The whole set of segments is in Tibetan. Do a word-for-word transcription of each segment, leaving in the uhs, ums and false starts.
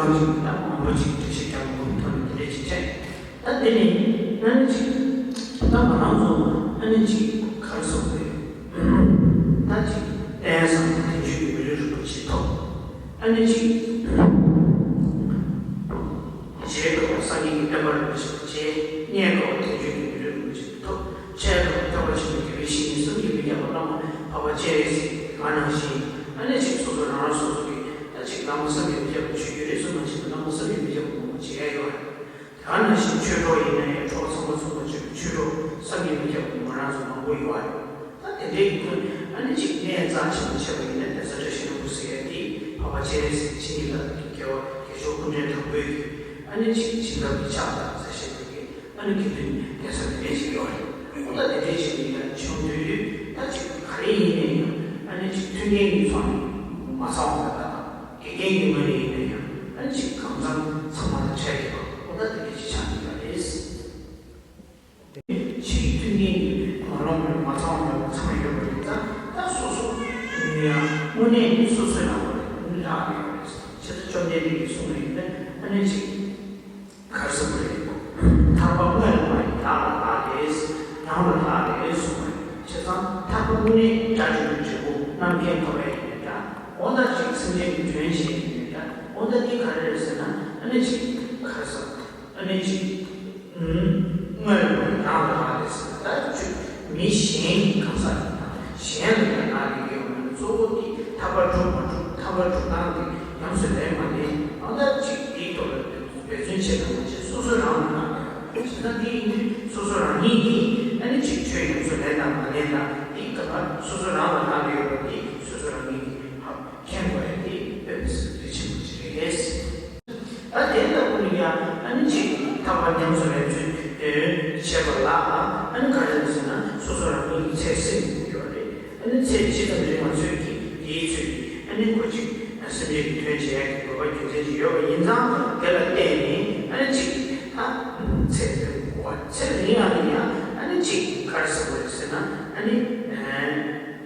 ད་མང་པོ་ཅིག་འགྲེལ་བཤད་རྒྱག་དགོས་ཐོག་ནས་དེ་འདྲ་ཅིག་དྲན། ད་དེ་ནས་ཨ་ནི་ཅིག་ད་ང་རང་ཚོ་ཨ་ནི་ཅིག་ག་རེ་ཟེར་དགོས་རེད། ད་ཅིག་གཏན་ས་དེ་བརྗོད་ཀྱི་མི་ལུས་རིན་པོ་ཆེ་ཐོབ། ཨ་ནི་ཅིག་རྗེས་དགའ་བ་སངས་རྒྱས་ཀྱི་བསྟན་པ་རིན་པོ་ཆེ་དང་མཇལ། སྙན་དགའ་བ་དལ་འབྱོར་གྱི་མི་ལུས་རིན་པོ་ཆེ་ཐོབ། འཕྲལ་དུ་ཐེག་པ་ཆེན་པོའི་དགེ་བའི་བཤེས་གཉེན་བསམ་གྱིས་མི་ཁྱབ་པ་བླ་མ་འཕགས་པ་སྤྱན་རས་གཟིགས་དེ་ག་ནང་བཞིན་ཨ་ནི་ཅིག་སོ་སོ་རང་རང་སོ་སོ་གི་ད་ཅིག་བླ་མ་བསམ་གྱིས་མི་ཁྱབ་པ་ཆོས་བརྒྱུད་རིས་སུ་མ་ཆད་པའི་བླ་མ་བསམ་གྱིས་མི་ཁྱབ་པ་མང་པོ་མཇལ་ཡོད་རེད། དེ་ག་ནང་བཞིན་ཆོས་གྲོགས་ཡིན་ན་ཡང་གྲོགས་ཚང་མ་ཚོགས་པ་ཆོས་ཆོས་གྲོགས་བསམ་གྱིས་མི་ཁྱབ་པ་མང་རང་ཚོ་མང་པོ་ཡོད་རེད། ད་དེ་འདྲའི་ཁོས་ཨ་ནི་ཅིག་གནས་རྩ་ཆེན་པོ་བྱས་པ་ཡིན་ན་གདན་ས་བཀྲ་ཤིས་ལྷུན་པོ་ཟེར་ཡ་དེ་འཕགས་པ་སྤྱན་རས་གཟིགས་ཕྱི་ཉིན་ལ་རྒྱལ་བ་རྒྱལ་མཆོག་སྐུ་ཕྲེང་དང་པོའི་གི་ཨ་ནི་ཅིག་བྱིན་རླབས་ཀྱི་ཕྱག་དང་ཟེར་བཤད་པའི་གི་ཨ་ནི་དགེ་འདུན་གདན་ས་དེ་འདྲ་ཞིག་ཡོད་རེད། ཁོ་ད་དེ་འདྲ་ཞིག་ཡིན་ན་བྱུང་དུས་ད་ཅིག་ག་རེ་ཡིན་ནའི་ཡང་ཨ་ནི་ཅིག་མཐུན་རྐྱེན་གྱི་ཚོགས་ནས་མ་ཚང་བ་ད་དང་དགེ་རྒན་གྱི་ངོས་ནས་ཡིན་ན་ཡང་ཨ་ནི་ཅིག་གང་འཚམ་ཚང་མ་དང་འཕྲད་ཀྱི་བ་ཁོ་ད་དེ་འདྲ་ཞིག་ཆགས་ཀྱི་ཡོད་རེད། ཕྱིའི་མཐུན་རྐྱེན་གྱི་མ་ལོང་བའི་མ་ཚང་བ་ཚང་ཡོད་པ་ཡིན་ཙང་ད་སོ་སོ་ཡང་དངོས་གནས་སོ་སོའི་ནང་བ་ནི་རག་ཡོད་རེད། བྱས་ཙང་བཅོམ་ལྡན་འདས་ཀྱིས་གསུངས་པ་ཡིན་ན་ཨ་ནི་ཅིག་ག་རེ་ཟེར་དགོས་རེད། ཐར་པ་དངོས་ལ་མ་ཡིན་བདག་ལ་ལྷག་སྟེ། ནང་ལ་ལྷག་སྟེ་གསུངས་པ་རེད། བྱས་ཙང་ཐར་པ་དངོས་གནས་དགྲ་བཅོམ་པའི་འབྲས་བུ་རྣམ་མཁྱེན་ཐོབ་པ་ཡིན་ནའི་འདྲ། འོ་ད་ཅིག་སེམས་ཅན་གྱི་དོན་བྱེད་ཡིན་ནའི་འདྲ། འོ་ད་འདི་ག་རེ་རེད་ཟེར་ན་ཨ་ནི་ཅིག་ག་རེ་ཟེར། ཨ་ནི་ཅིག་ཨུམ། དངོས་ལ་མ་ཡིན་བདག་ལ་ལྷག་སྟེ་ཟེར་ན་ད་ཅིག་མི་གཞན་གྱི་གང་ཟག་གི་དང་གཞན་ལ་ཡང་ལྷག་སྟེ་ཡོད་མ་རེད། གཙོ་བོ་འདི་ཐར་པ་སྒྲུབ་མ་སྒྲུབ་ཐར་པ་སྒྲུབ་སྟངས་དེ་ཉམས་སུ་ལེན་མ་ལེན་འོ་ད་ཅིག་འདིའི་ཐོག་ལ་འབད་བརྩོན་བྱེད་དང་མ་བྱེད་སོ་སོ་རང་ལ་ལྷག་སྟེ་ཡོད། བྱས་ཙང་འདི་ཡིན་དུས་སོ་སོ་རང་ཉིད་ཀྱིས་ཨ་ནི་ཅིག་ཆོས་ཉམས་སུ་ལེན་དང་མ་ལེན་དང་འདིའི་སྐབས་ལ་སོ་སོ་རང་ལ་ལྷག་སྟེ་ཡོད་པ་འདི་སོ་སོ་རང་ཉིད་ཀྱིས་ཧ་མཁྱེན་དགོས་ཡ་འདི་དཔེ་མི་སྲིད་གལ་ཆེན་པོ་ཅིག་རེད། ད་དེ་ལྟ་བུ་ནི་ཡང་ཨ་ནི་ཅིག་ཐར་པ་ཉམས་སུ་ལེན་ཚུལ་བྱེད་པ་ལ་ཨ་ནི་ག་རེ་ཟེར་ན་སོ་སོ་རང་ཉིད་ཀྱི་ཚེ་ཟིན་དགོས་ཀྱི་ཡོད་རེད། ཨ་ནི་ཚེ་ཇི་ཙམ་རིང་བ་ཚོད་ཀྱིས་དེའི་ཚོད་ཀྱིས་ཨ་ནི་ཁོ་ཅིག་སེམས་ཅན་གྱི་དོན་བྱེད་ཡག་གི་དགོས་པ་རྒྱུ་མཚན་ཅིག་ཡོད་པ་ཡིན་ཙང་དེ་ལ་བརྟེན་ནས་ཨ་ནི་ཅིག་ད་ཚེ་རིང་བ་ཚེ་རིང་ཡག་ལ་ཡང་ཨ་ནི་ཅིག་ག་རེ་ཟེར་དགོས་རེད་ཟེར་ན་ཨ་ནི།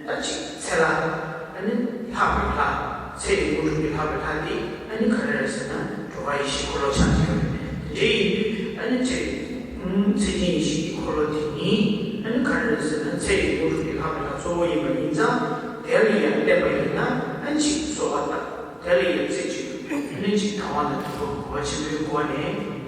ད་ཅིག་ཚེ་ལྷ། ཨ་ནི་ལྷག་པའི་ལྷ། ཚེ་ཡི་དངོས་གྲུབ་ཀྱི་ལྷག་པའི་ལྷ་འདི་ཨ་ནི་ག་རེ་རེད་ཟེར་ན་འགྲོ་བ་ཡེ་ཤེས་འཁོར་ལོ་ཆགས་ཀྱི་ཡོད་རེད། དེ་འདྲ་ཡིན་དུས་ཨ་ནི་ཚེ་ཚེ་ཅན་ཡེ་ཤེས་ཀྱི་འཁོར་ལོ་དེ་ཉིད་ཨ་ནི་ག་རེ་རེད་ཟེར་ན་ཚེ་ཡི་དངོས་གྲུབ་ཀྱི་ལྷག་པའི་ལྷ་གཙོ་བོ་ཡིན་པ་ཡིན་ཙང་དེ་ལ་ཡང་བརྟེན་པ་ཡིན་ན་ཨ་ནི་ཅིག་གསོལ་བ་བཏབ། དེ་ལ་ཡང་རྩེ་གཅིག་ཏུ་ཨ་ནི་ཅིག་དང་བ་དང་དུ་བ་གུས་པ་ཆེན་པོའི་སྒོ་ནས་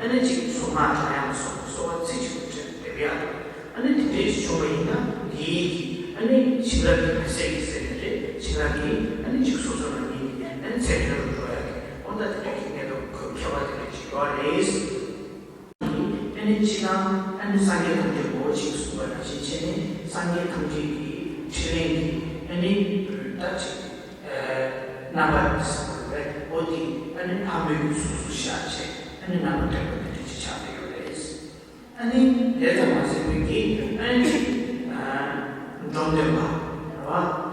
ཨ་ནི་ཅིག་གསུང་ངག་བགྲང་ཡག་ལ་སོགས་པ་གསོལ་བ་རྩེ་གཅིག་ཏུ་འདྲེན་འདེབས་ཡག་དང་། ཨ་ནི་དེ་འདྲའི་ཞིག་བྱུང་བ་ཡིན་ན་འདིའི་གི་ཨ་ནི་བྱིན་རླབས་ཀྱི་མེ་སྲེག་གི་ཟེར་ནི་རེད། བྱིན་རླབས་ཀྱི་ཨ་ནི་ཅིག་སོ་སོ་རང་ཉིད་ཀྱི་ཨ་ནི་ཚེ་དོན་རུ་འགྲོ་ཡག་གི་འོ་ད་དེ་འདྲ་གི་གནས་སྐབས་ཁྱད་པར་དེ་འདྲ་ཅིག་ཡོད་རེད། ཨ་ནི་སྤྱིར་བཏང་ཨ་ནི་སངས་རྒྱས་ཐམས་ཅད་མགོ་བོ་གཅིག་གསུངས་པ་ནང་བཞིན་བྱས་ནས་སངས་རྒྱས་ཐམས་ཅད་ཀྱི་ཕྲིན་ལས་ཀྱི་ཨ་ནི་ད་ཅིག་རྣམ་པ་ཟེར་བའི་འོ་དེ་ཨ་ནི་ལྷ་མོའི་གི་གཟུགས་སུ་ཤར་བྱས་ཨ་ནི་རྣམ་པ་སྟོན་པ་དེ་འདྲ་ཅིག་ཆགས་བསྡད་ཡོད་རེད། ཨ་ནི་དེ་ཙམ་མ་ཟད་པའི་གི་ཨ་ནི་ཅིག་འབྲོམ་སྟོན་པ་རེད་བ།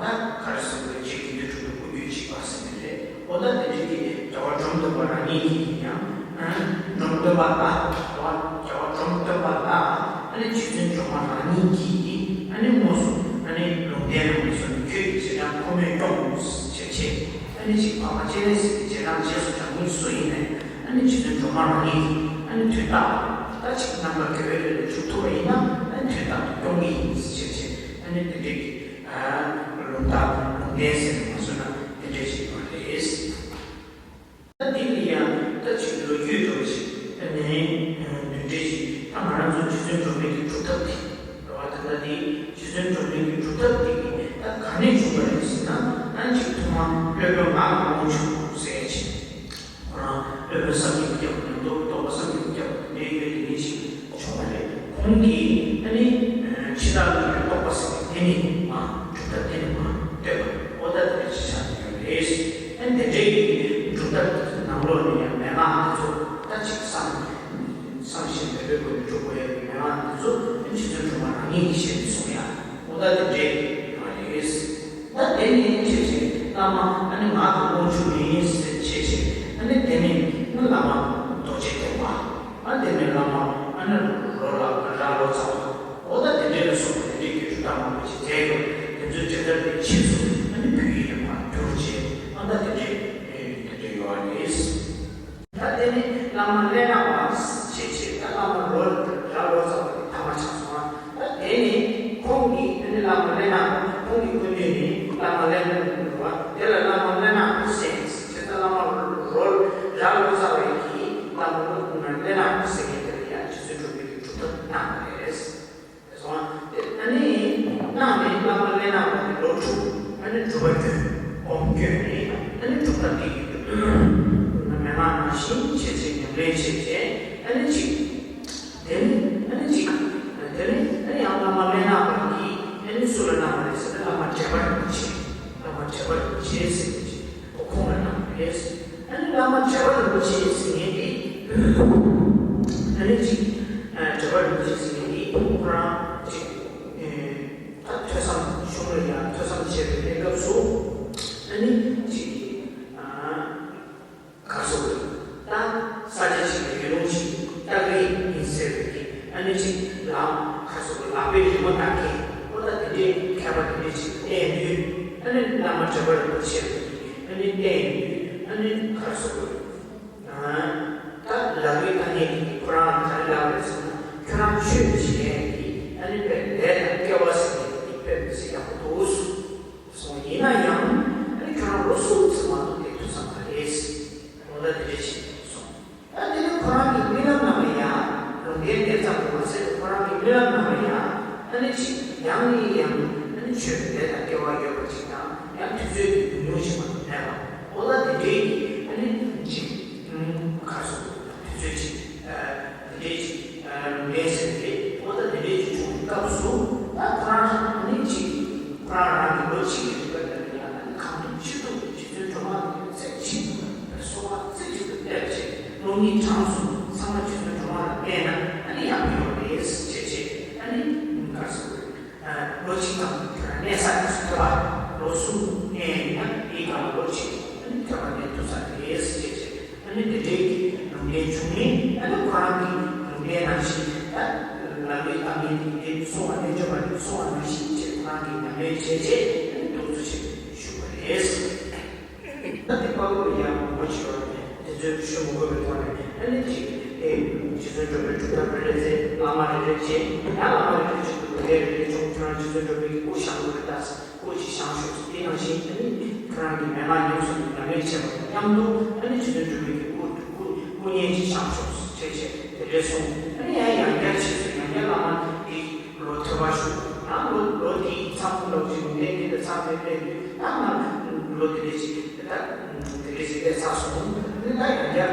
ད་ག་རེ་ཟེར་དགོས་རེད། རྗེ་དགེ་འདུན་གྲུབ་པའི་སྐུ་རྒྱུད་གཅིག་པ་ཟེར་ནི་རེད། འོ་ད་དེ་འདྲའི་གི་རྒྱལ་བ་འབྲོམ་སྟོན་པ་རང་ཉིད་ཀྱིས་ཡིན་ཡང་ཨ་འབྲོམ་སྟོན་པ་ལ་རེད་བ། རྒྱལ་བ་འབྲོམ་སྟོན་པ་ལ་ཨ་ནི་རྗེ་བཙུན་སྒྲོལ་མ་རང་ཉིད་ཀྱིས་ཨ་ནི་དངོས་སུ་ཨ་ནི་ལུང་བསྟན་གནང་བ་སོགས་ནི་ཁྱོད་ཀྱི་རྗེས་འབྲང་ཁོ་མོས་སྐྱོང་ངོ་ཞེས་བྱས། ཨ་ནི་ཅིག་འཕགས་པ་སྤྱན་རས་གཟིགས་ཀྱི་རྗེས་འབྲང་རྗེས་སུ་འབྲང་མི་སུ་ཡིན་ནའི་ཨ་ནི་རྗེ་བཙུན་སྒྲོལ་མ་རང་ཉིད་ཀྱིས་ཨ་ནི་དུས་རྟག་ཏུ་ད་ཅིག་རྣམ་པར་དགེ་བའི་ལས་ལ་འཇུག་ཐུབ་པ་ཡིན་ན་ཨ་ནི་དུས་རྟག་ཏུ་སྐྱོང་གི་ཡིན་ཞེས་བྱས་ཨ་ནི་དེ་འདྲའི་གི་ལུང་རྟགས་ལུང་བསྟན་ཟེར་ནས་མ་བཟོས་ན་དེ་འདྲའི་ཞིག་ཡོད་རེད། ད་འདི་ལ་ཡང་ད་ཅིག་ལོ་རྒྱུས་འདྲ་བོ་ཞིག་ཨ་ནི་བསྡུས་འགྲེལ་ཞིག་ད་ང་རང་ཚོ་རྗེ་བཙུན་སྒྲོལ་མའི་གི་སྒྲུབ་ཐབས་དེ་རེད་བ། ད་ལྟ་འདི་རྗེ་བཙུན་སྒྲོལ་མའི་གི་སྒྲུབ་ཐབས་དེ་གི་ད་ག་ནས་བྱུང་བ་རེད་ཟེར་ན་ཨ་ནི་ཅིག་ཐོག་མ་སློབ་དཔོན་ངག་གི་དབང་ཕྱུག་ཟེར་ཡ་ཅིག་ཁོ་རང་སློབ་དཔོན་བསམ་གྱིས་མི་ཁྱབ་པ་ཉམས་རྟོགས་ཀྱི་རྟོགས་པ་བསམ་གྱིས་མི་ཁྱབ་པ་དེ་འདྲའི་ཡོད་དེ་ནི་ཞིག་བྱུང་བ་རེད། ཁོང་གིས་ཨ་ནི་ཕྱི་ལ་ལུས་པའི་རྟོགས་པ་ཟེར་བའི་དེ་ནི་མ་གྲུབ་མཐའ་དེ་ནི་མ་ལྟོས་པ་འོ་ད་དེ་འདྲ་ཅིག་ཆགས་ཀྱི་ཡོད་རེད། ཨ་ནི་དེ་འདྲའི་གྲུབ་མཐའ་ནང་ལོགས་ནས་ཡང་མན་ངག་དེ་ཚོ་ད་ཅིག་བསམ་བསམ་ཤེས་མེད་པའི་སྒོ་ནས་སྒྲུབ་དགོས་ཡ་གི་མན་ངག་དེ་ཚོ་ཨ་ནི་རྗེ་བཙུན་སྒྲོལ་མ་རང་ཉིད་ཀྱིས་བཤད་ནས་གསུངས་ཡ་འོ་ད་དེ་འདྲའི་ཡོད་རེད། ད་དེ་ནས་ཆེ་ཆེ་བླ་མ་ཨ་ནི་ངག་གི་དབང་ཕྱུག་ཡིན་ཟེར་ཆེ་ཆེ་ཨ་ནི་དེ་ནས་ཨ་ནི་བླ་མ་རྡོ་རྗེ་གདན་པ་ཨ་དེ་ནས་བླ་མ་ཨ་ནི་རོ་ལ་ར་ལོ་ཙཱ་བ་འོ་ད་དེ་འདྲས་ལ་སོགས་པ་དེ་འདྲས་ཀྱི་རུ་དྭགས་མང་པོ་ཞིག་མཛད་ཡོད། དེ་ཚོའི་གྲལ་སྟར་དེ་ཕྱིས་སུ་ཨ་ནི་བོད་ཡིག་ལ་མར་བསྒྱུར་བྱས་ཨ་ད་དེ་འདྲས་དེ་འདྲས་ཡོད་རེད། བླ་མ་ཀླད་ནག་པ་ཞེས་བྱས། ད་བླ་མ་ལོ་ར་ལོ་ཙཱ་བ་དེ་ཐ་མ་ཆགས་སོང་བ། ད་དེ་ནས་ཁོང་གིས་ཨ་ནི་བླ་མ་ཀླད་ནག་པ། ཁོང་གི་སྐུ་མདུན་ནས་བླ་མ་ཀླད་ནག་པ་འདུག་བ། དེ་ལ་བླ་མ་ཀླད་ནག་པ་ཟེར། བྱས་ཙང་བླ་མ་ལོ་ར་ལོ་ཙཱ་བ་གིས་བླ་མ་ཀླད་ནག་པ་ཟེར་མཁན་དེ་ལ་ཡང་རྗེ་བཙུན་སྒྲོལ་མའི་གི་སྒྲུབ་ཐབས་གནང་བ་རེད། སོང་། ཨ་ནི་གནང་ནས་བླ་མ་ཀླད་ནག་པ་དེ་ལོ་དྲུག་ཨ་ནི་སྒྲུབ་པ་བསྐྱོན། སྒོམ་བསྐྱོན་ནས་ཨ་ནི་སྒྲུབ་ཐབས་དེ་ཡི་མན་ངག་ནང་བཞིན་བྱས་བྱས་ཉམས་ལེན་བྱས་བྱས། ཨ་ནི་ཅིག་དེ་ནས་ཨ་ནི་ཅིག་དེ་ནས་ཨ་ནི་ཡང་བླ་མ་ཀླད་ནག་པ་གིས་ཨ་ནི་སུ་ལ་གནང་བ་རེད་ཟེར་ན། བླ་མ་བགྲེས་པ་རིན་པོ་ཆེ། བླ་མ་བགྲེས་པ་རིན་པོ་ཆེ་ཟེར་བ་ཅིག་ཁོང་ལ་གནང་བ་རེད། ཨ་ནི་བླ་མ་བགྲེས་པ་རིན་པོ་ཆེ་ཟེར་མཁན་དེ། ཨ་ནི་ཅིག་ཨ་བགྲེས་པ་རིན་པོ་ཆེ་ཟེར་མཁན་དེ་ཁོ་རང་ཅིག་ཨེ་ད་ཐོས་བསམ་གཞུང་ལ་ཡང་ཐོས་བསམ་བྱེད་པའི་གནས་སྐབས་སུ། ཨ་ནི་ཅིག་ཨ་ག་སོགས་ད་ས་ཆ་ཅིག་ལ་ཡུལ་ལུང་ཞིག་ལྟ་གི་ཡིན་ཟེར་བའི་གི། ཨ་ནི་ཅིག་ལམ་ག་སོགས་ལག་པའི་རི་མོ་ལྟ་མཁན། ཨོ་ད་དེ་འདྲའི་མཁས་པ་དེ་འདྲའི་ཅིག་བསྟེན་དུས། ཨ་ནི་བླ་མ་བགྲེས་པ་རིན་པོ་ཆེ་ལ་ཨ་ནི་བསྟེན་དུས། ཨ་ནི་ག་སོགས་ད་ལག་ལེན་བསྟར་མཁན་གྱིས་ཁོ་རང་ལ་ག་རེ་ལབ་རེད་ཟེར་ན། ཁྱོད་རང་ཆོས་བྱེད་ཡས་ཀྱི་ཨ་ནི་དཔེ་ལས་དང་སྐལ་བ་ཟེར་མཁན་དེ་དཔེ་མི་སྲིད་ཡག་པོ་འདུག་གསུངས། ཡིན་ན་ཡང་ཨ་ནི་ཁྱོད་རང་ལོ་གསུམ་ཙམ་མ་གཏོགས་བསྡད་ཐུབ་ས་མ་རེད། འོ་ད་དེ་འདྲ་ཞིག་གསུངས། ད་དེ་ནི་ཁོ་རང་གི་རྨི་ལམ་ནང་ལ་ཡང་ལུང་བསྟན་དེ་ཙམ་དུ་མ་ཟད། ཁོ་རང་གི་རྨི་ལམ་ནང་ལ་ཡང་ཨ་ནི་ཅིག་ཡང་ནས་ཡང་དུ་ཨ་ནི་ཆོས་ཀྱི་ལས་དང་སྐལ་བ་ཡོད་པ་ཅིག་དང་། ཡང་དུས་ཚོད་ཀྱི་ཉུང་ཉུང་ཞིག་མ་གཏོགས་མེད་པ། འོ་ད་དེ་འདྲའི་གི་ཨ་ནི་ཅིག་ག་རེ་ཟེར་དགོས། དུས་ཚོད་ཅིག་དེ་འདྲའི་ཅིག་ལུང་བསྟན་ཟེར་ཏེ། འོ་ད་དེ་འདྲའི་ཅིག་བྱུང་བའི་སྐབས་སུ། ད་ཁོ་རང་ཨ་ནི་ཅིག་ཁོ་རང་རང་གི་ལོ་གཅིག་གི་རིང་ལ་ཡང་ཨ་ནི་གང་ཐུབ་ཅི་ཐུབ་རྗེ་བཙུན་སྒྲོལ་མ་ལ་རྩེ་གཅིག་ཏུ་གསོལ་བ་རྩེ་གཅིག་ཏུ་གཏད་བྱས། སློབ་གཉེར་གྲངས་སུ་ཚང་མ་རྗེ་བཙུན་སྒྲོལ་མ་ལ་བསྟེན་ན་ཨ་ནི་ཡག་པོ་ཡོད་རེད་ཟེར་བྱས། ཨ་ནི་ག་རེ་ཟེར་དགོས་རེད། ལོ་གཅིག་ཙམ་གནས་ས་དེ་སུ་ཐོབ་པ། ལོ་གསུམ་གནས་ཡིན་ན་དེའི་སྒང་ལ་ལོ་གཅིག་ཨ་ནི་ཐོབ་པ་གནས་ཐུབ་ས་རེད་ཟེར་བྱས། ཨ་ནི་དེ་འདྲའི་གི་ལུང་བསྟན་བྱུང་ནས། ཨ་ནི་ཁོ་རང་གི་ལུང་བསྟན་ནང་བཞིན་ད་ལམ་ལུགས་བཏང་མཁན་དེ་འདི་གསུང་བ་རྣལ་འབྱོར་པ་གིས་གསུང་བ་ནང་བཞིན་བྱས། ཁོ་རང་གིས་ཉམས་ལེན་བྱས་རྗེས་ཨ་ནི་ཏོག་ཙམ་ཞིག་བཞུགས་པ་རེད། ད་དེ་བར་དུ་ཡང་མང་པོ་ཞིག་ཡོད་རེད། དེ་ཚོའི་ཞུ་མི་དགོས་པའི་ཐོག་ནས། ཨ་ནི་ཅིག་ཨེ་རྗེ་བཙུན་སྒྲོལ་མའི་སྒྲུབ་ཐབས་རེ་རེ་བཙལ། བླ་མ་རེ་རེ་བྱས། ཡང་བླ་མ་རེ་རེ་བྱས། སྒྲུབ་པ་རེ་རེ་བྱུང་། ཁྱོད་རང་རྗེ་བཙུན་སྒྲོལ་མའི་གི་སྐུ་བཞེངས་དགོས་རེད་ད། སྐུ་ཅིག་བཞེངས་ཤོག་དེ་ནང་བཞིན་ཨ་ནི་ཁྱོད་རང་གི་མན་ངག་ཉམས་སུ་ཉམས་ལེན་བྱེད་པ་དང་མཉམ་དུ། ཨ་ནི་རྗེ་བཙུན་སྒྲོལ་མའི་གི་སྐུ་སྐུ་སྐུ་བརྙན་ཅིག་བཞེངས་ཤོག་ཅེས་བྱས་དེ་འདྲས་གསུངས། ཨ་ནི་ཡང་ཡང་བསྐྱར་བྱས་སོང་། ཡང་བསྐྱར་བླ་མ་དེ་ལོ་ཐོས་པ་ཞུ། ཡང་ལོ་ལོ་དེའི་མཚམས་ལོ་གཅིག་ལུང་བསྟན་དེ་འདྲ་མཚམས་རེ་སླེབས་དུས། ཡང་ང་ལོ་དེ་འདྲས་ཅིག་ད་དེ་འདྲས་ཅིག་སླེབས་ཚར་སོང་། ཨ་ནི་ད་ཡང་བསྐྱར་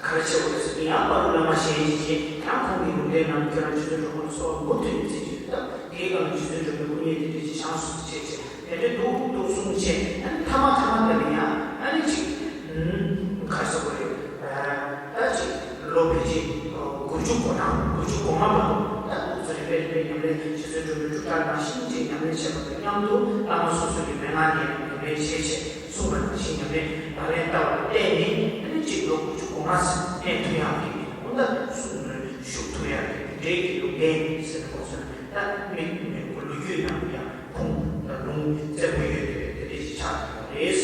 ག་རེ་བྱེད་དགོས་རེད་ཟེར་ན། ཡང་བར་དུ་བླ་མ་གཞན་ཞིག་བྱས། ཡང་ཁོང་གི་ལུང་བསྟན་ནང་ཁྱོད་རང་རྗེ་བཙུན་སྒྲོལ་མ་ལ་གསོལ་བ་མུ་མཐུད་ནས་རྩེ་གཅིག་ཏུ་བཏབ། དེའི་སྒང་ལ་རྗེ་བཙུན་སྒྲོལ་མའི་སྐུ་བརྙན་དེ་འདྲས་ཅིག་བཞེངས་སོང་ཅེས་བྱས། དེ་འདྲའི་འདུག་འདུག་གསུངས་བྱས། ཨ་ནི་མཐའ་མ་མཐའ་མ་དེ་ལ་ཡང་ཨ་ནི་ཅིག་ཨུམ་ག་རེ་ཟེར་དགོས་རེད། ད་ཅིག་ལོ་ཕལ་ཆེར་དགུ་བཅུ་གོ་གྲངས། དགུ་བཅུ་གོ་ལྔ་བར་དུ་ད་འདུག་སེ་རིམ་པས་རིམ་པས་ཉམས་ལེན། རྗེ་བཙུན་སྒྲོལ་མའི་སྒྲུབ་ཐབས་ནང་བཞིན་ཅིག་ཉམས་ལེན་བྱེད་པ་དང་མཉམ་དུ། བླ་མ་སོ་སོ་གི་མན་ངག་ནས་ཉམས་ལེན་བྱས་བྱས། གསུངས་པ་ནང་བཞིན་ཉམས་ལེན་ལག་ལེན་བསྟར་བ་ལ་བརྟེན་ནས། ཨ་ནི་ཅིག་ལོ་དགུ་བཅུ་གོ་ལྔ་ཙམ་གནས་ཐུབ་ཡག་གི། འོ་ད་གསུང་བཞུགས་ཐུབ་ཡག་གི་དེ་འདྲའི་གི་ལུང་བསྟན་ཟེར་ན་གོ་སོང་། ད་མི་མི་ལོ་རྒྱུས་ནང་ཡང་ཁུངས་དང་ལུང་བཙན་པོ་ཡོད་དེ། དེ་འདྲའི་ཅིག་ཆགས་ཡོད་རེད།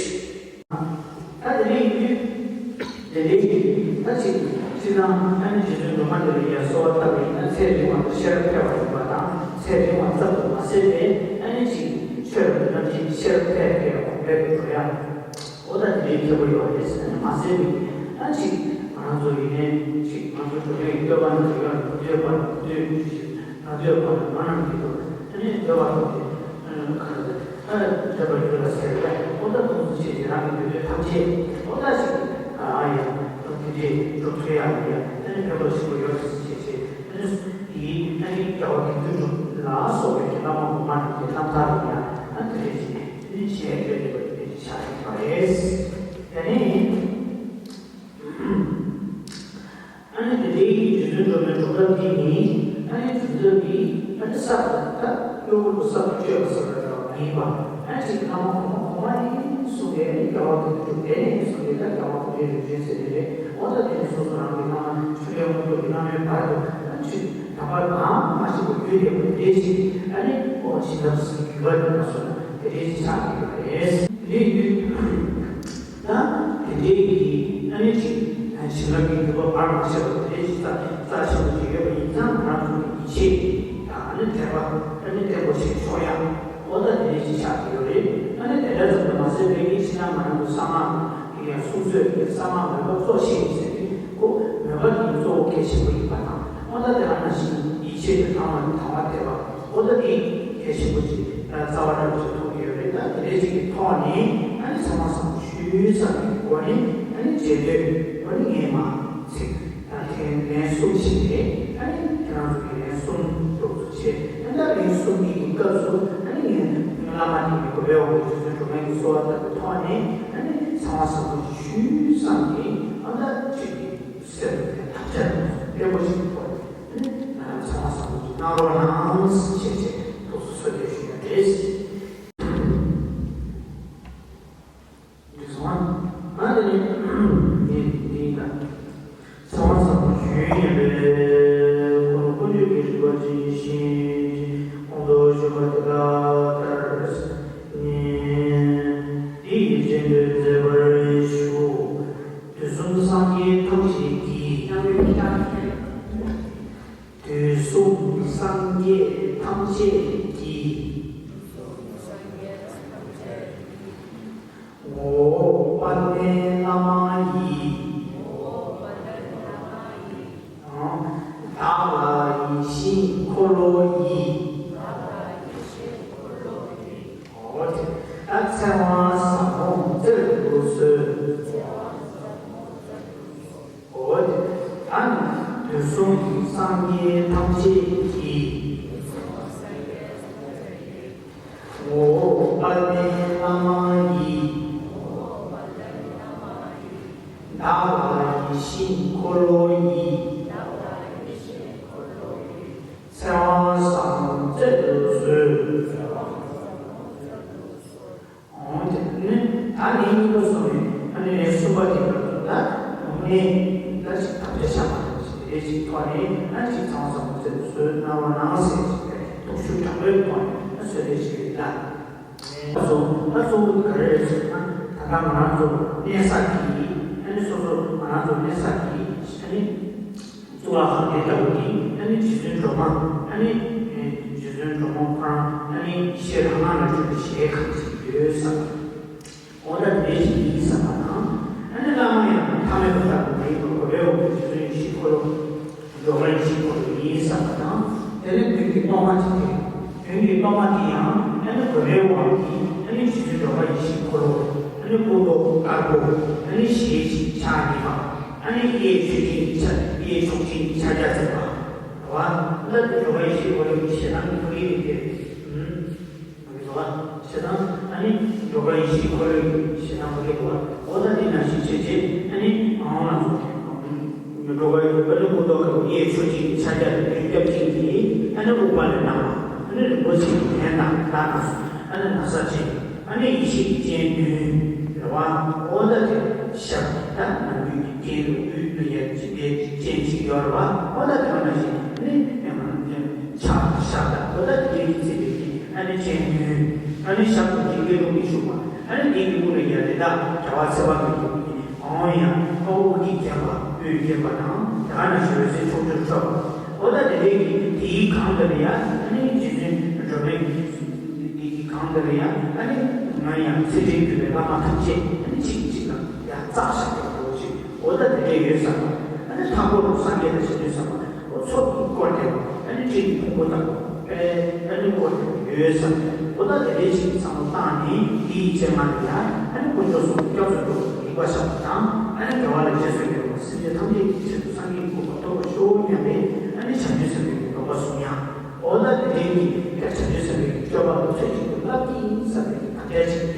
ད་དེ་འདྲའི་ཡིན་དུས་དེ་འདྲའི་གི་ད་ཅིག་སྤྱིར་བཏང་ཨ་ནི་རྗེ་བཙུན་སྒྲོལ་མ་དེ་ལ་ཡང་གསོལ་བ་བཏབ་པ་ཡིན་ན། ཚེ་རིང་བ་དང་ཤེས་རབ་འཕེལ་བ་ཡིན་པ་དང་། ཚེ་རིང་བ་ཙམ་དུ་མ་ཟད་པའི་ཨ་ནི་ཅིག་ཆོས་ལ་འདོད་པ་ཅན་གྱི་ཤེས་རབ་འཕེལ་མཁན་གོང་འཕེལ་དུ་འགྲོ་ཡག་འོ་ད་དེ་འདྲའི་ཁྱད་པར་ཡོད་རེད་ཟེར་ནས་མ་ཟད་པའི། ད་ཅིག་ང་རང་ཚོ་ཡིན་ནའི་ཅིག་ང་ཚོ་འགྲོ་བའི་བསྟོད་པ་ནང་ཡོད་རེད། བསྟོད་པ་བསྟོད་ཅིག་ང་ཚོའི་བར་དུ་མ་རྣམས་ཀྱི་ཐོག་ཨ་ནི་བསྟོད་པ་ཐོག་དེ་ག་རེ་ཟེར། ད་བསྟོད་པ་ཡོད་ལ་ཟེར་བས། འོ་ད་དུང་སུ་བྱས་ཀྱི་རང་གི་འདོད་འདོད་ཐམས་ཅད་འོ་ད་ཅིག་ཨ་ཡ་དེ་འདྲའི་འགྲུབ་ཐུབ་ཡག་ཡིན་ཡ། ཨ་ནི་ཕན་ཐོགས་ཆེན་པོ་ཡོད་རེད་ཟེར་བྱས་བྱས། ཨ་ནི་དེའི་ཨ་ནི་རྒྱལ་བ་དགེ་འདུན་གྲུབ་ལ་སོགས་པའི་བླ་མ་གོང་མ་རྣམས་ཀྱི་རྣམ་ཐར་ལ་ཡང་ཨ་ནི་དེ་འདྲའི་ཅིག་ཨ་ནི་བྱས་ཡོད་བསྡད་པ་དེ་འདྲའི་ཆགས་ཡོད་པ་རེད། དེ་ནས། ཨ་ནི་དེ་འདྲའི་རྗེ་བཙུན་སྒྲོལ་མའི་སྒྲུབ་ཐབས་འདི་ནི། ཨ་ནི་རྗེ་བཙུན་འདི་ཨ་ནི་གསར་དུ་ད་གཡོ་འགུལ་དུ་གསར་དུ་བཅོས་པ་ཟེར་བ་འདྲ་བ་མ་ཡིན་པ། ཨ་ནི་ཅིག་བླ་མ་གོང་མ་གོང་མ་ཡིན་གསུངས་པའི་ཨ་ནི་རྒྱལ་བ་དགེ་འདུན་གྲུབ་དེ་ནས་གསུངས་པའི་ད་རྒྱལ་བ་ཀུན་འདུས་རིམ་བྱོན་ཟེར་དེ་རེད། འོ་ད་དེ་ནི་སོ་སོ་རང་གི་བླ་མ་ཆོས་རྒྱལ་མངོན་མཐོ་གི་བླ་མའི་བར་དུ་ཨ་ནི་ཅིག་ད་བར་གང་མ་ཤེས་པ་རྒྱུད་ལྡན་པ་དེ་ཞིག་ཨ་ནི་ཨོ་བྱིན་རླབས་ཟེར་རྒྱུད་པ་རེད་པ་སོགས་དེ་རེད་ཅིག་ཆགས་ཀྱི་ཡོད་རེད། དེ་རེད་དུས། ད་དེ་འདྲའི་གི་ཨ་ནི་ཅིག་ད་ བྱིན་རླབས་ཀྱི་འགྱུར་བ་བར་མ་ཆད་པ་དེ་འདྲའི་རྩ་རྩ་ཆེན་པོ་ཅིག་ཡོད་པ་ཡིན་ཙང་ང་རང་ཚོ་གི་ཡིད་ཆེས་དང་ཨ་ནི་དད་པ་ཨ་ནི་བརྟན་པོ་བྱེད་ཆོག་ཡ། འོ་ད་དེ་འདྲའི་ཅིག་ཆགས་ཀྱི་ཡོད་རེད། ཨ་ནི་དེ་འདྲ་ཙམ་དུ་མ་ཟད་པའི་ཕྱི་ནང་ང་རང་ཚོ་གསང་སྔགས་ཀྱི་ཡང་གསུང་ཚོད་ཀྱི་གསང་སྔགས་མོས་པ་གཙོ་ཆེ་ཟེར་དུས་ཁོ་མོས་པ་དེ་གཙོ་བོ་གལ་ཆེན་པོ་ཡིན་པ་དང་། འོ་ད་དེ་ལ་ནང་བཞིན་ཡིད་ཆེས་དང་དང་བ་དང་བ་དད་པ། འོ་ད་དེ་གལ་ཆེན་པོ་ཅིག་རྩ་བ་འདྲ་པོ་ཅིག་མཐོང་གི་ཡོད་རེད། ད་དེ་འདྲའི་ཅིག་གི་ཐོག་ནས་ཨ་ནི་ཚེ་དབང་བཟང་པོ་ཞུས་ཙམ་གྱི་སྒོ་ནས་ཨ་ནི་རྗེས་ཟློས་འོ་ནི་ངས་མ་ཚིག་ད་དེ་ལན་གསུམ་བྱས་ཏེ་ཨ་ནི་ཁྱེད་རང་ཚོ་གི་ལན་གསུམ་སྒྲུབ་ཚུལ་བྱས། ཨ་ད་ལན་གསུམ་གྱི་སྐབས་སུ་ཨ་ནི་ངས་བླ་མ་དེ་གི་གོ་བའི་འོག་གི་རྗེ་བཙུན་སྒྲོལ་མའི་གི་གསོལ་བ་བཏབ་པའི་ཐོག་ནས་ཨ་ནི་ཚེ་དབང་བཟང་པོ་ཞུས་ཙམ་གྱི་ཨ་ད་ཅིག་གི་སེམས་ལ་བརྟན་པོ་ཞིག་ཐོག་ནས་ཚང་མ་བཟང་པོ་གནང་རོགས་གནང་ཞེས་བྱས་ཐུགས་སུ་གསོལ་འདེབས་ཞུ་ཡ་རེད། འདི་སོང་ང་དེ་ནས་འདི་འདི་ཡིན་ད། ཚང་མ་བཟང་པོ་ཞུ་ཡ་རེད། ཁོང་ལ་ཀུན་སྤྱོད་ཀྱི་རིག་པ་ཅན་ཞིག་གོང་དུ་ཞུས་པ་དེ་ལྟར་ནི། འདི་ཡི་རྗེས་ཟློས་མཛད་པར་ཞུ། དུས་གསུམ་སངས་རྒྱས་ཐམས་ཅད་ཀྱིས། དུས་གསུམ་སངས་རྒྱས་ཐམས་ཅད་ཀྱིས། ངོ་བོ་དཔལ་ལྡན་བླ་མ་ཡི། བདག་ལ་ཡིད་བཞིན་འཁོར་ལོ་ཡི། འོ་དེ་ད་ཚེ་དབང་ཟབ་མོ་བརྩེར་དུ་གསོལ། འོ་དེ་ད་ནི་དུས་གསུམ་གྱི་སངས་རྒྱས་ཐམས་ཅད་ཀྱིས། ངོ་བོ་དཔལ་ལྡན་བླ་མ་ཡི། བདག་ལ་ཡིད་བཞིན་འཁོར་ལོ་ཡི། ཚེ་དབང་ཟབ་མོ་བརྩེར་དུ་གསོལ། འོན་ཏེ་ནི་ད་ལན་གཉིས་པ་སོང་ནས་ཨ་ནི་ལན་གསུམ་པ་དེ་ག་ཚོད་ད་ངོ་མས་ད་ཅིག་དམ་བཅའ་བཞག་པ་དང་ཅིག་དེ་རེ་ཅིག་ཐོག་ནས་ཨ་ཅིག་ཚང་བསམ་བརྩེ་བ་བཟོས་གནང་རོགས་གནང་ཟེར་ཅིག་སྟོབས་ཤུགས་དྲག་པོའི་ཐོག་ནས་ཨ་བཟོས་རེ་ཅིག་རེད་ད། ད་གཙོ་བོ་ད་གཙོ་བོ་ག་རེ་རེད་ཟེར་ན་ད་ལྟ་ང་རང་ཚོ་གནས་ས་དེ་ཨ་ནི་སོ་སོ་ང་རང་ཚོ་གནས་ས་དེ་ཨ་ནི། གཙུག་ལག་ཁང་དེ་ལྟ་བུ་དེ་ཨ་ནི་རྗེ་བཙུན་སྒྲོལ་མ་ཨ་ནི་རྗེ་བཙུན་སྒྲོལ་མ་ཁོ་རང་ཨ་ནི་ཡེ་ཤེས་རང་སྣང་ལ་སྤྲུལ་པའི་ཞལ་གང་ཞིག་ཡོད་བསམ་པ། འོ་ད་དེ་ཞིག་ཡིན་བསམ་པ་དང་། ཨ་ནི་བླ་མ་ཡང་ཐ་མལ་པ་ལྟ་བུ་མ་ཡིན་པར་གོ་བའི་འོག་ཏུ་རྗེ་བཙུན་ཡེ་ཤེས་འཁོར་ལོ། སྒྲོལ་མ་ཡེ་ཤེས་འཁོར་ལོ་ཡིན་བསམ་པ་དང་། དེ་ནས་མདུན་གྱི་གཏོར་མ་ཅིག་དེ། མདུན་གྱི་གཏོར་མ་དེ་ཡང་ཨ་ནི་གོ་བའི་འོག་གི་ཨ་ནི་རྗེ་བཙུན་སྒྲོལ་མ་ཡེ་ཤེས་འཁོར་ལོ། ཨ་ནི་སྐུ་མདོག་དཀར་པོ། ཨ་ནི་ཞལ་གཅིག་ཕྱག་གཉིས་པ། ཨ་ནི་གཡས་མཆོག་སྦྱིན་གྱི་ཕྱག་གཡས་མཆོག་སྦྱིན་གྱི་ཕྱག་རྒྱ་འཛིན་པ། རེད་བ། ད་དེ་སྒྲོལ་མ་ཡེ་ཤེས་འཁོར་ལོ་ཡི་ཞེ་སྡང་གི་ཕ་གི་རིགས་དེ། ཨུམ། རེད་བ། ཞེ་སྡང་ཨ་ནི་སྒྲོལ་མ་ཡེ་ཤེས་འཁོར་ལོ་ཡི་ཞེ་སྡང་ཕ་གི་རེད་བ། འོ་ད་དེ་ནང་བཞིན་བྱས་རྗེས་ཨ་ནི་ཨང་ལ་སོགས་ཏེ། སྒྲོལ་མ་ཡེ་ཤེས་འཁོར་ལོ་སྐུ་མདོག་དཀར་པོ་གཡས་མཆོག་སྦྱིན་གྱི་ཕྱག་རྒྱ་དང་མདུན་སྐྱབས་སྦྱིན་གྱི་ཨ་ནི་དབུ་པ་ལས་བསྣམས་པ། ཨ་ནི་རིན་པོ་ཆེ་གི་གདན་དང་ད་ན་སོ། ཨ་ནི་ན་བཟའ་ཅན། ཨ་ནི་ཡེ་ཤེས་ཀྱི་སྤྱན་བདུན། རེད་བ། འོ་ད་དེ་ཞབས་ཀྱི་ད་ནམ་རྒྱུན་གྱི་རྒྱན་དུ་དབུས་ལ་ཡ་ཇི་འདྲའི་སྤྱན་ཅིག་ཡོད་རེད་བ། འོ་ད་དེ་ནང་བཞིན་ནི་ཕྱག་ཞབས་དང་འོ་ད་དེ་འདྲའི་གི་བརྩེ་བའི་གི་ཨ་ནི་སྤྱན་བདུན། ཨ་ནི་ཞབས་ཀྱི་དཀྱིལ་ལོགས་ནས་ཞུགས་པ། ཨ་ནི་དེ་གི་དབུ་ལ་ཡ་དེ་དག་རྒྱལ་བ་ཚེ་དཔག་མེད་ཀྱི་དབུ་ནི་འོང་ཡང་ཨོ་དབུ་གིས་བརྒྱན་པ་དབུས་བརྒྱན་པ་དང་དེ་ག་ནང་བཞིན་འོད་ཟེར་ཕྱོགས་བཅུར་འཕྲོ་བ། འོ་ད་དེ་འདྲའི་གི་དེའི་གང་དུ་ལ་ཡ་ཨ་ནི་རྗེ་བཙུན་སྒྲོལ་མའི་གི་དེ་གི་གང་དུ་ལ་ཡ་ཨ་ནི་ང་ཡང་ཚེ་འདྲེན་གྱུར་པའི་བླ་མ་ཐམས་ཅད་ཨ་ནི་གཅིག་གིས་གཅིག་ལ་ཡ་བཙག་བཞག་པའི་འོ་ཅིག་འོ་ད་དེ་འདྲའི་ཡོད་བསམ་པ། ཨ་ནི་མཐའ་སྐོར་དུ་སངས་རྒྱས་དང་བྱང་ཆུབ་སེམས་དཔའ་འོ་ཚོགས་ཀྱིས་བསྐོར་ཏེ་ཨ་ནི་སྤྲིན་གྱི་ཕུང་པོ་ལྟ་བུ་དཔེ་ཨ་ནི་བསྐོར་ཏེ་ཡོད་བསམ་པ། འོ་ད་དེ་འདྲའི་ཅིག་བསམ་བློ་བཏང་ནས་དེའི་རྗེས་མ་ལ་ཡ་ཨ་ནི་དཀོན་མཆོག་གསུམ་སྐྱབས་སུ་འགྲོ་བའི་རིག་པ་བཞག་པ་དང་ཨ་ནི་དགེ་བ་ལ་རྗེས་སུ་འགྲོ་བ་སེམས་ཅན་ཐམས་ཅད་ཀྱི་ཆེད་དུ་སངས་རྒྱས་ཀྱི་གོ་འཕང་ཐོབ་པར་ཤོག་སྙམ་པའི་ཨ་ནི་བྱང་ཆུབ་སེམས་དཔའི་དགོངས་པ་བཟུང་ཡ། འོ་ད་དེ་འདྲའི་གི་བྱང་ཆུབ་སེམས་དཔའི་སྤྱོད་པ་ལ་ཚུལ་གཅིག་ཏུ་བསླབ་ཀྱི་ཡིན་བསམ་པའི་དམ་བཅའ་ཅིག་